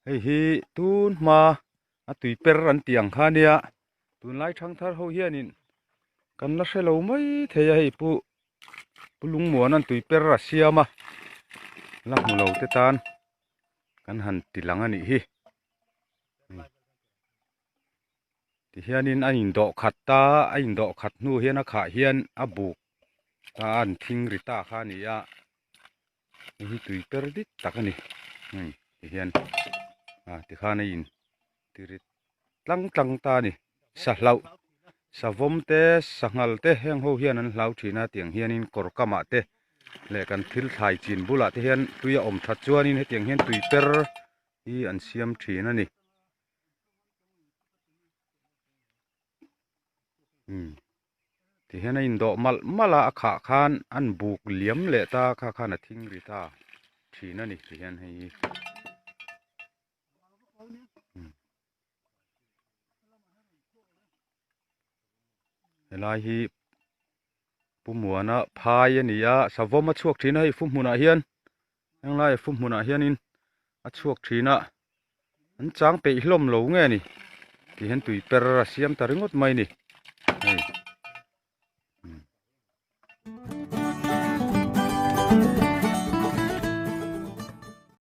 Hei hi tun hma a tui per an tih ang kha ania tunlai thangthar ho hianin kan la hre lo mai thei a hei pu pu lungmuan an tui per a siam a la hmu lo te tan kan han ti lang a nih hi tihianin a indawh khat ta a indawh khat hnu hian a khah hian a buk ta a an thing ri ta kha a ni a. Hei hi tui per dik tak a ni hei ti hian ah tikhan a in tirit tlang tlang ta a ni sa hlauh savawm te sanghal te heng ho hian an hlau thin a tiang hianin kawr kamah te leh kan thil thlai chin bulah te hian tui a awm that chuanin hetiang hian tui per hi an siam thin a ni. Ti hian a indawh malh malh a a khah khan an buk liam leh ta kha khan a thing ri ta thin a ni ti hian hei hi helai hi Pu Muana phai a ni a savawm a chhuak thin a hei fu hmunah hian henglai fu hmunah hianin a chhuak thin a an chang peih hlawm lo nge ni ti hian tui per a siam ta ringawt mai a ni hei.